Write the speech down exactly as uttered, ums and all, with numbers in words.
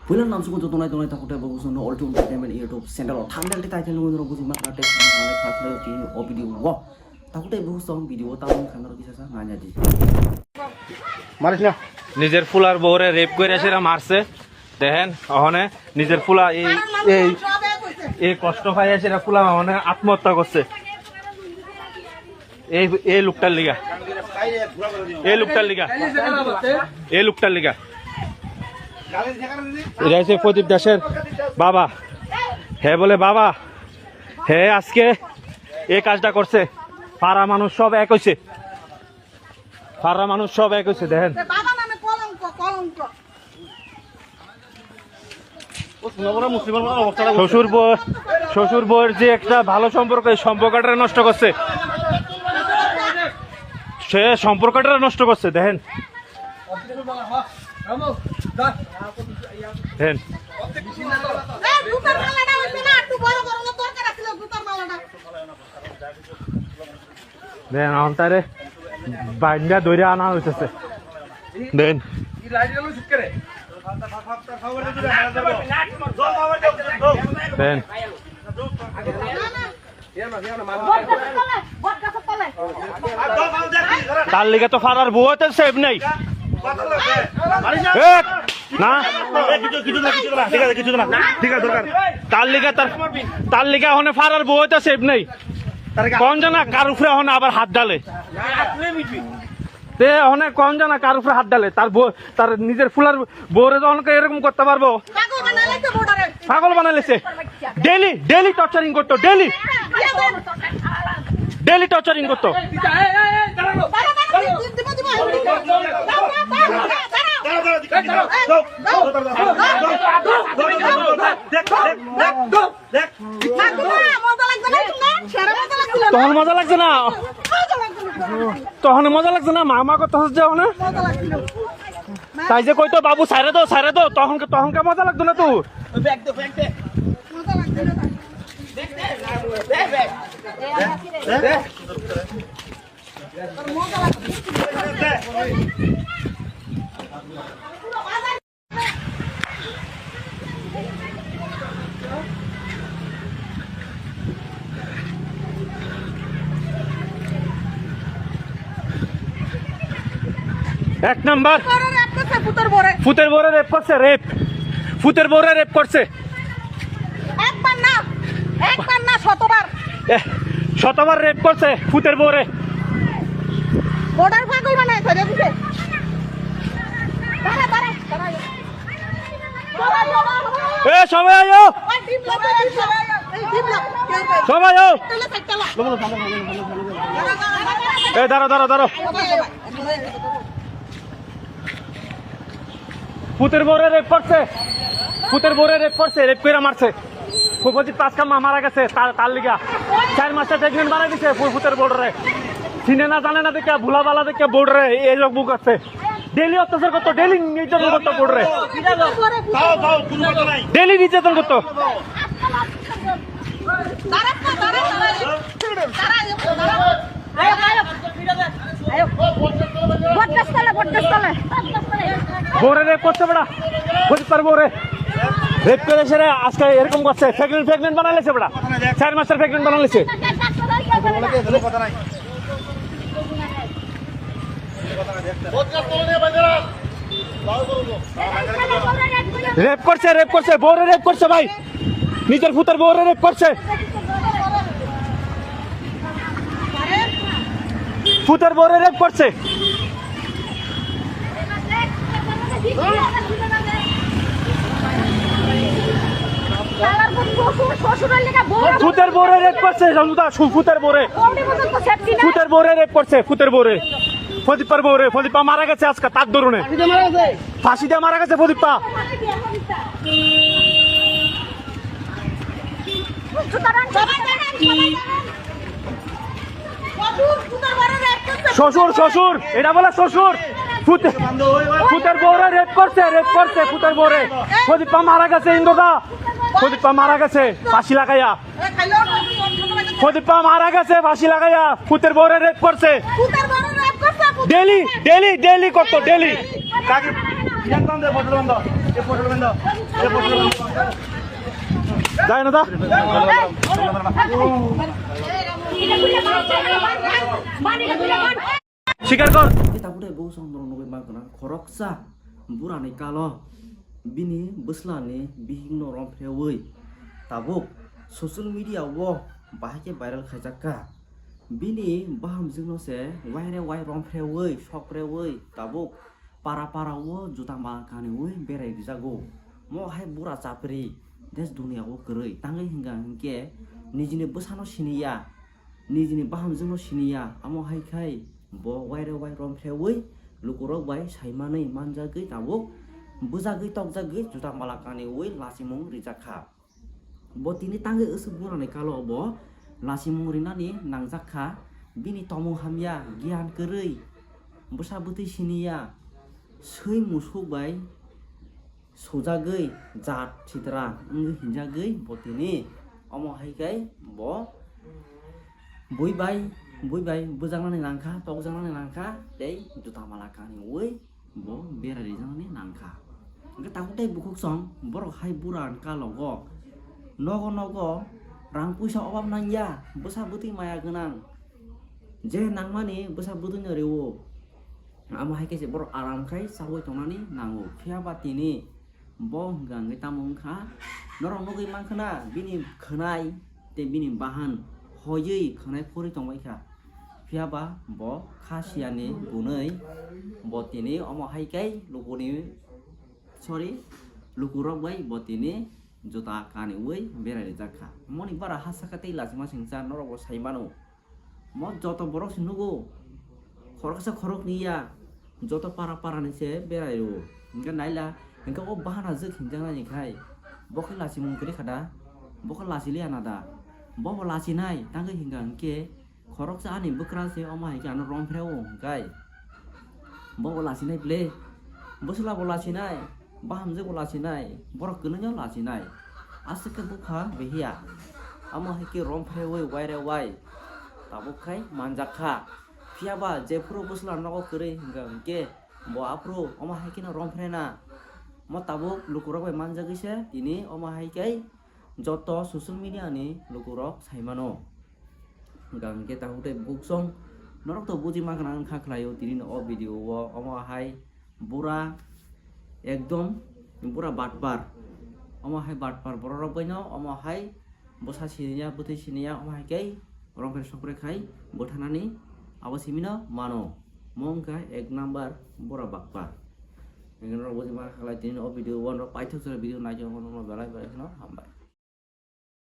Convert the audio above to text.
Puila namsukung joto nai tongnai takhuk tei bukhuk song no All Team Entertainment YouTube channel o thumbnail tei title nugwi norok bujima kha tei samani kha khlai o tini o video o. Takhuk tei bukhuk song video o tabuk kha norok kisa sa nanya di. মারিস না। নিজের ফুলার বউরে রেপ করে সেরা মারছে। দেখেন, ওখানে নিজের ফুলা এই, এই, এই কষ্ট পাইয়া সেরা ফুলা মানে আত্মহত্যা করছে। এই, এই লোকটার লিগা। এই লোকটার লিগা। এই লোকটার লিগা। এটা হচ্ছে প্রদীপ দাসের বাবা। হে বলে, বাবা, হে আজকে এই কাজটা করছে। পাড়া মানুষ সব এক হইছে। পাড়া মানুষ সব এক হইছে, দেখেন। বাবা নামে কলঙ্ক, কলঙ্ক। শ্বশুর বউ, শ্বশুর বউয়ের যে একটা ভালো সম্পর্ক, এই সম্পর্কটা নষ্ট করছে। সে সম্পর্কটা নষ্ট করছে, দেখেন। দেখেন। এই জুতার মালাটা হইছে না, একটু বড় করানোর দরকার আছিল জুতার মালাটা। দেন, অন্তারে বাইন্দা ধরে আনা হইতেছে। দেন। দেন। তার লিগে তো ফারার বউ তো সেভ নেই। এ, না। এ, কিছু, কিছু না, কিছু না, ঠিক আছে, কিছু না, ঠিক আছে, দরকার। তার লিগে তার, তার লিগে এখন ফারার বউ তো সেভ নেই। কোন জানা কার উপরে এখন আবার হাত ডালে। তে অনেক কোন জানা কার উপরে হাত ডালে। তার বউ, তার নিজের ফুলার বউরে যখন এরকম করতে পারবো। পাগল বানাইছে। ডেইলি, ডেইলি টর্চারিং করতো, ডেইলি। ডেইলি টর্চারিং করতো। দেখ, দেখ, দেখ, দেখ। তখন মজা লাগছে না? তখন মজা লাগছে না? মামা কত হচ্ছে ওখানে? তাই যে কইতো, "বাবু, সাইরে দাও, সাইরে দাও", তখন, তখনকে মজা লাগতো না তো? এক নাম্বার। বড় রেপ করছে, ফুতের বড়ে। ফুতের বড়ে রেপ করছে, রেপ। ফুতের বড়ে রেপ করছে। একবার না, একবার না, শতবার। এ, শতবার রেপ করছে ফুতের বড়ে। বর্ডার পাগল বানায় ধরে দিছে। দাঁড়া, দাঁড়া, দাঁড়া। এ, সবাই আয়ো। ওই ডিম লাগবে, ডিম লাগবে। এই ডিম লাগবে। সবাই আয়ো। তাহলে থাক, তাহলে। এ, দাঁড়াও, দাঁড়াও, দাঁড়াও। ফুতের বউরে রেপ করছে, ফুতের বউরে রেপ করছে, রেপ করে মারছে। ফুফতি পাঁচ কামা মারা গেছে তার, তার লিগা। চার মাসে প্রেগনেন্ট বানাই দিছে ফু-, ফুতের বউরে। চিনে না জানে না দেখে, ভুলা বালা দেখে বউরে এই রোগ বুক আছে। ডেইলি অত্যাচার করতো, ডেইলি নির্যাতন করতো বউরে। ডেইলি নির্যাতন করতো। বটগাছ তলে, বটগাছ তলে। বউরে রেপ করছে বেটা, বুঝতে পারবো রে। রেপ করে সেরে আজকে এরকম করছে, প্রেগনেন্ট, প্রেগনেন্ট বানাইলেছে বেটা, চার মাসের প্রেগনেন্ট বানাইলেছে। রেপ করছে, রেপ করছে, বউরে রেপ করছে ভাই। নিজের ফুতের বউরে রেপ করছে। ফুতের বউরে রেপ করছে। ফুতের বউরে রেপ করছে, সমুদা, সু-, ফুতের বউরে। ফুতের বউরে রেপ করছে, ফুতের বউরে। প্রদীপার বউরে, প্রদীপা মারা গেছে আজকে তার দরুনে। ফাঁসি দিয়ে মারা গেছে প্রদীপা। শ্বশুর, শ্বশুর, এটা বলে শ্বশুর। ফুতে-, ফুতের বউরে রেপ করছে, রেপ করছে ফুতের বউরে। প্রদীপা মারা গেছে, ইন্দুদা। প্রদীপা মারা গেছে ফাঁসি লাগাইয়া। প্রদীপা মারা গেছে ফাঁসি লাগাইয়া। ফুতের বউরে রেপ করছে। ফুতের বউরে রেপ করছে, ফুতের ডেইলি, ডেইলি, ডেইলি করতো, ডেইলি। কাকে Yang kau ambil botol benda, ya botol benda, ya botol benda. Jai na da. Sikar kor. Tabuk tei bo song norok nugwi mankha khoroksa burani kalo bini bwslani bihikno romphrewi tabuk social media o bahai khe viral khaijak kha. Bini bahamjwkno se waire wai romphrewi sokrewi tabuk para para o juta mala kaniwi berai rijago. Mo hai bura chapri des duniya o kwrwi tangwi hinga hinkhe nijini bwsano siniya. Nijini bahamjwkno siniya, amo hai khai bo waire wai romphrewi lukurok bai saimanwi manjagwi tabuk bwjagwi tokjagwi juta mala kaniwi lachimung rijak kha. Bo tini tangwi aswk burani kalo bo lachimung rinani nangjak kha, bini tomung hamya, giyan kwrwi, bwsa bwtwi siniya, swi musuk bai sujagwi jat sitra wngwi hinjagwi bo tini omo hai khe bo bui bai bui bai bwjaknani nangkha, tokjaknani nangkha tei juta mala kaniwi bo bera rijaknani nangkha. Hwnkhe tabuk tei bukhuk song borok hai bura ni kalogo nogo nogo rang puisa obab nangya, bwsa bwtwi maya gwnang, je nangmani bwsa bwtwino rwo. Amo hai khe se borok aram khai chaui tongnani nango. Phiya ba tini bo hwnkha hwnkhe tamo wngkha? Norok nugwi mankha na bini khwnai tei bini bahan hoiwi khwnai phurwi tongbai kha. Phiya ba bo kha siyani gunwi bo tini omo hai khe lukuni, sorry, lukurok bai bo tini juta kaniwi berai rijak kha. Moni bara ha saka tei lachima singcha norok bo sai mano. Mo joto borok se nugo, khoroksa khorokni ya, joto para para ni se berai rwo. Hingke naila, hingke o bahana jwk hinjaknani khai, bo khe lachimung kwrwi kha da, bo khe lachi liya na da, bo bo lachinai, tangwi hinka hinkhe khoroksa ani bwkra se omo hai khe ano romphre o hinkai. Bo bo lachinai ble, bwsla bo lachinai, bahamjwk bo lachinai, borok kwlwngno lachinai. Aswk khe bupha behiya. Amo hai khe romphreui waire wai tabuk khai manjak kha. Phiya ba jephuru bwsla nogo kwrwi hwnkha hwnkhe bo aphuru omo hai kheno romphre na. Mo tabuk lukurok bai manjagwi se tini omo hai khe joto social media ni lukurok sai mano. Hwnkha hwnkhe tabuk tei buksong norok to buji mankha na wngkha khlaio tini o video o omo hai bura ekdom bura batpar. Omo hai batpar borok rok baino omo hai bwsa siniya bwtwi siniya omo hai khe romphre sokre khai bwthanani abo simino mano. Mo wngkha ek number bura batpar. Hwnkhe norok buji mankha khlai tini o video o norok paithak jora video naikhe omo belai belai kheno hambai.